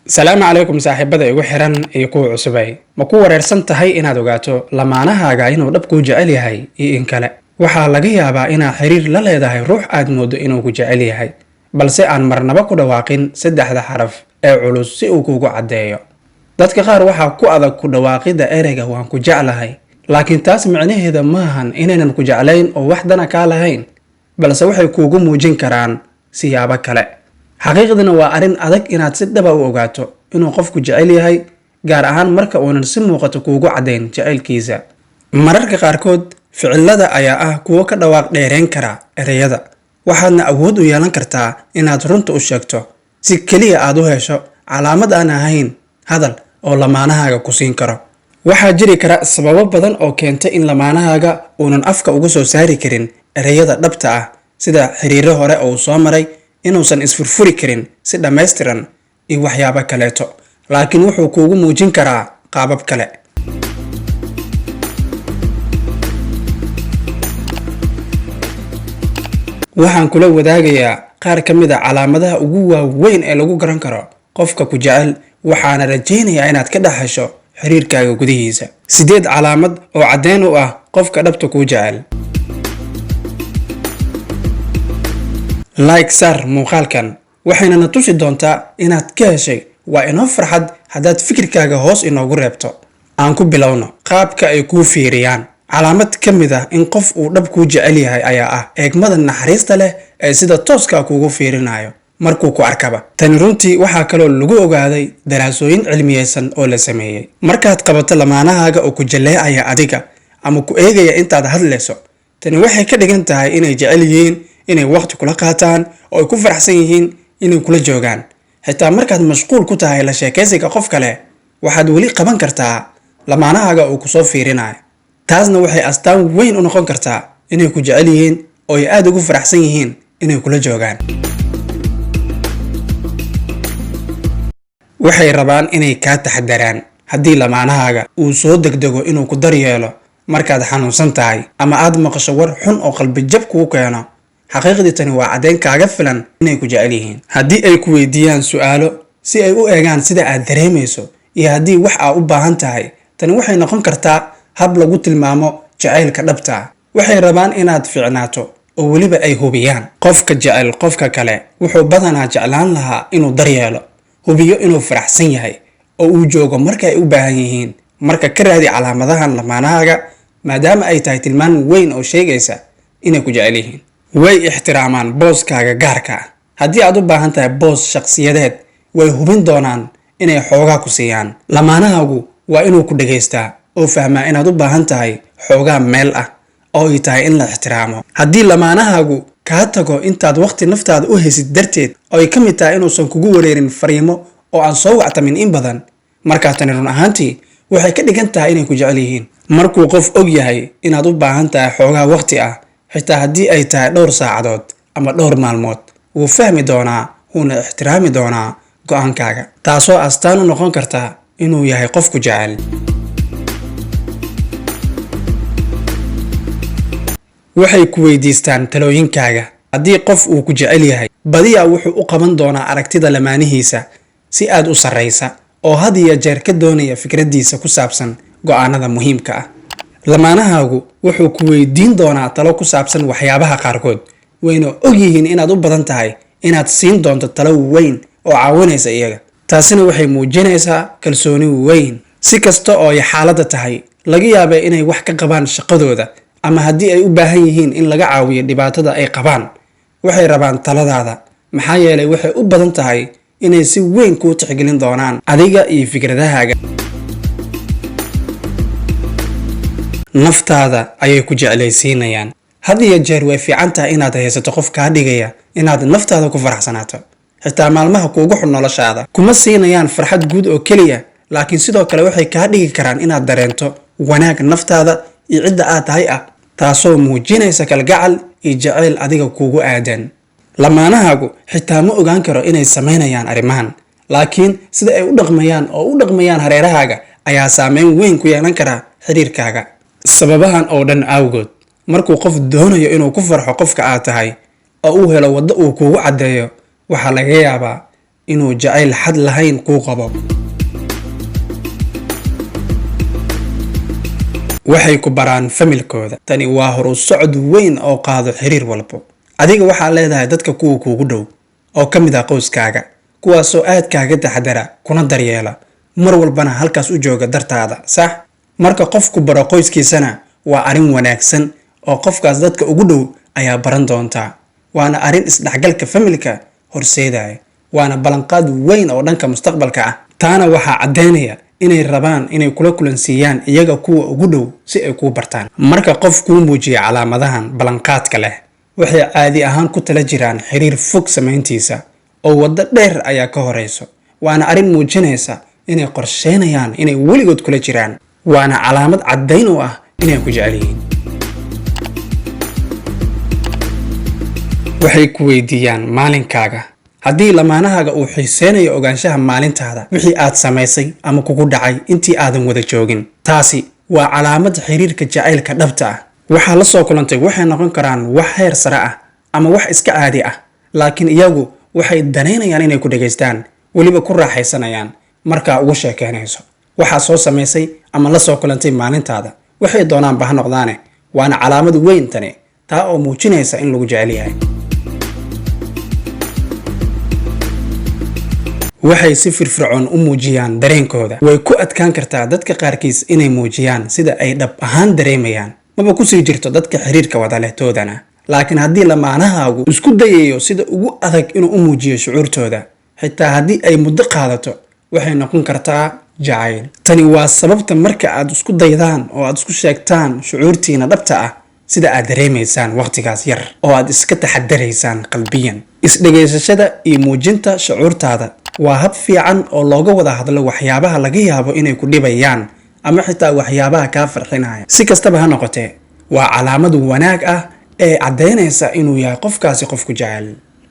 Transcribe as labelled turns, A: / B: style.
A: Salaamu calaykum, saaxiibada igu xiran iyo kuwa cusubay. Ma ku wareersan tahay inaad ogaato lamaanahaaga inuu dhab kuu jecel yahay iyo in kale? Waxaa laga yaabaa inaad xiriir la leedahay ruux aad moodo inuu ku jecel yahay, balse aan marnaba ku dhawaaqin saddexda xaraf ee culus si uu kuugu caddeeyo. Dadka qaar waxaa ku adag ku dhawaaqidda ereyga "waan ku jeclahay", laakiin taas micnaheeda maahan inaynan ku jeclayn oo wax dana kaa lahayn, balse waxay kuugu muujin karaan siyaabo kale. Xaqiiqdina waa arrin adag inaad si dhaba u ogaato inuu qofku jecel yahay, gaar ahaan marka uunan si muuqato kuugu caddayn jacaylkiisa. Mararka qaarkood ficilada ayaa ah kuwo ka dhawaaq dheereyn kara ereyada, waxaadna awood u yeelan kartaa inaad runta u sheegto si keliya aad u hesho calaamad aan ahayn hadal oo lamaanahaaga ku siin karo. Waxaa jiri kara sababo badan oo keenta in lamaanahaaga uunan afka uga soo saari karin ereyada dhabta ah, sida xiriiro hore oo uu soo maray, inuusan isfurfuri karin si dhammaystiran iyo waxyaabo kaleeto, laakiin wuxuu kuugu muujin karaa qaabab kale. Waxaan kula wadaagayaa qaar ka mid a calaamadaha ugu waaweyn ee lagu garan karo qofka ku jecel, waxaana rajaynayaa inaad ka dhex hesho xiriirkaaga gudihiisa sideed calaamad oo caddeyn u ah qofka dhabta kuu jecel. Like saar muuqaalkan, waxayna na tusi doontaa inaad ka heshay. Waa inoo farxad haddaad fikirkaaga hoos inoogu reebto. Aan ku bilowno qaabka ay kuu fiiriyaan. Calaamad ka mid ah in qof uu dhab kuu jecel yahay ayaa ah eegmada naxariista leh ee sida tooskaa kuugu fiirinayo markuu ku arkaba. Tani runtii waxaa kaloo lagu ogaaday daraasooyin cilmiyeysan oo la sameeyey. Markaad qabato lamaanahaaga oo ku jaleecaya adiga ama ku eegaya intaad hadlayso, tani waxay ka dhigan tahay inay jecel yihiin inay waqti kula qaataan oo ay ku faraxsan yihiin inay kula joogaan. Xitaa markaad mashquul ku tahay la sheekaysiga qof kale, waxaad weli qaban kartaa lamaanahaaga uu kusoo fiirinayo. Taasna waxay astaan weyn u noqon kartaa inay ku jecel yihiin oo ay aada ugu faraxsan yihiin inay kula joogaan. Waxay rabaan inay kaa taxadaraan. Haddii lamaanahaaga uu soo degdego inuu ku daryeelo markaad xanuunsan tahay ama aad maqasho war xun oo qalbijab kuu keeno, xaqiiqdii tani waa caddeyn kaaga filan inay ku jecel yihiin. Haddii ay ku weydiiyaan su'aalo si ay u eegaan sida aad dareemayso iyo haddii wax aa u baahan tahay, tani waxay noqon kartaa hab lagu tilmaamo jacaylka dhabta ah. Waxay rabaan inaad fiicnaato oo weliba ay hubiyaan. Qofka jecel qofka kale wuxuu badanaa jeclaan lahaa inuu daryeelo, hubiyo inuu faraxsan yahay oo uu joogo marka ay u baahan yihiin. Marka ka raadi calaamadahan lamaanahaaga, maadaama ay tahay tilmaan weyn oo sheegaysa inay ku jecel yihiin. Way ixtiraamaan booskaaga gaarka ah. Haddii aad u baahan tahay boos shakhsiyadeed, way hubin doonaan inay xoogaa ku siiyaan. Lamaanahaagu waa inuu ku dhagaystaa oo fahmaa inaad u baahan tahay xoogaa meel ah oo ay tahay in la ixtiraamo. Haddii lamaanahaagu kaa tago intaad waqti naftaada u haysid darteed, oo ay ka mid tahay inuusan kugu wareerin fariimo oo aan soo wactamin in badan, markaa tani run ahaantii waxay ka dhigan tahay inay ku jecel yihiin. Markuu qof og yahay inaad u baahan tahay xoogaa waqti ah, xitaa haddii ay tahay dhowr saacadood ama dhowr maalmood, wuu fahmi doonaa, wuuna ixtiraami doonaa go'aankaaga, taasoo astaan u noqon karta inuu yahay qofku jecel. Waxay ku weydiistaan talooyinkaaga. Haddii qof uu ku jecel yahay, badiyaa wuxuu u qaban doonaa aragtida lamaanihiisa si aad u sarraysa oo had iyo jeer ka doonaya fikraddiisa ku saabsan go'aanada muhiimka ah. Lamaanahaagu wuxuu ku weydiin doonaa talo ku saabsan waxyaabaha qaarkood, wayna og yihiin inaad u badan tahay inaad siin doonto talo weyn oo caawinaysa iyaga. Taasina waxay muujinaysaa kalsooni weyn. Si kasta oo ay xaaladda tahay, laga yaabee inay wax ka qabaan shaqadooda ama haddii ay u baahan yihiin in laga caawiyo dhibaatada ay qabaan, waxay rabaan taladaada, maxaa yeelay waxay u badan tahay inay si weyn kuu tixgelin doonaan adiga iyo fikradahaaga. Naftaada ayay ku jeclaysiinayaan. Had iyo jeer way fiican tahay inaad haysato qof kaa dhigaya inaad naftaada ku faraxsanaato, xitaa maalmaha kuugu xun noloshaada. Kuma siinayaan farxad guud oo keliya, laakiin sidoo kale waxay kaa dhigi karaan inaad dareento wanaag naftaada iyo cidda aad tahay ah, taasoo muujinaysa kalgacal iyo jacayl adiga kuugu aadan. Lamaanahaagu xitaa ma ogaan karo inay samaynayaan arrimahan, laakiin sida ay u dhaqmayaan oo u dhaqmayaan hareerahaaga ayaa saameyn weyn ku yeelan kara xiriirkaaga. Sababahan oo dhan awgood, markuu qof doonayo inuu ku farxo qofka aad tahay oo uu helo waddo uu kuugu caddeeyo, waxaa laga yaabaa inuu jacayl xad lahayn kuu qabo. Waxay ku baraan familkooda. Tani waa horu socod weyn oo qaado xiriir walbo. Adiga waxaa leedahay dadka kuwa kuugu dhow oo ka mid ah qoyskaaga, kuwaasoo aad kaaga taxadara kuna daryeela, mar walbana halkaas u jooga dartaada, sax? Marka qofku baro qoyskiisana waa arrin wanaagsan oo qofkaas dadka ugu dhow ayaa baran doontaa, waana arrin isdhexgalka familka horseedaya, waana ballanqaad weyn oo dhanka mustaqbalka ah. Taana waxaa caddaynaya inay rabaan inay kula kulansiiyaan iyaga kuwa ugu dhow si ay kuu bartaan. Marka qof kuu muujiya calaamadahan ballanqaadka leh, waxay caadi ahaan ku tala jiraan xiriir fog samayntiisa oo waddo dheer ayaa ka horeyso, waana arrin muujinaysa inay qorsheynayaan inay weligood kula jiraan, waana calaamad caddayn u ah inay ku jecel yihiin. Waxay ku weydiiyaan maalinkaaga. Haddii lamaanahaaga uu xiiseynayo ogaanshaha maalintaada, wixii aad samaysay ama kugu dhacay intii aadan wada joogin, taasi waa calaamad xiriirka jacaylka dhabta ah. Waxaa la soo kulantay waxay noqon karaan wax heer sare ah ama wax iska caadi ah, laakiin iyagu waxay danaynayaan inay ku dhegaystaan, weliba ku raaxaysanayaan markaa ugu sheekeynayso waxaa soo samaysay ama la soo kulantay maalintaada, waxay doonaanba ha noqdaane. Waana calaamad weyn tani, taa oo muujinaysa in lagu jecel yahay. Waxay si firfircoon u muujiyaan dareenkooda. Way ku adkaan kartaa dadka qaarkiis inay muujiyaan sida ay dhab ahaan dareemayaan, maba kusii jirto dadka xiriirka wada leh toodana. Laakiin haddii lamaanahaagu isku dayayo sida ugu adag inuu u muujiyo shucuurtooda, xitaa haddii ay muddo qaadato, waxay noqon kartaa jacayl. Tani waa sababta marka aad isku daydaan oo aad isku sheegtaan shucuurtiina dhabta ah, sida aad dareemaysaan waqtigaas yar oo aad iska taxadaraysaan qalbiyan. Isdhegaysashada iyo muujinta shucuurtaada waa hab fiican oo looga wada hadlo waxyaabaha laga yaabo inay ku dhibayaan ama xitaa waxyaabaha kaa farxinaya. Si kastaba ha noqotee, waa calaamad wanaag ah ee caddaynaysa inuu yahay qofkaasi qofku jecel.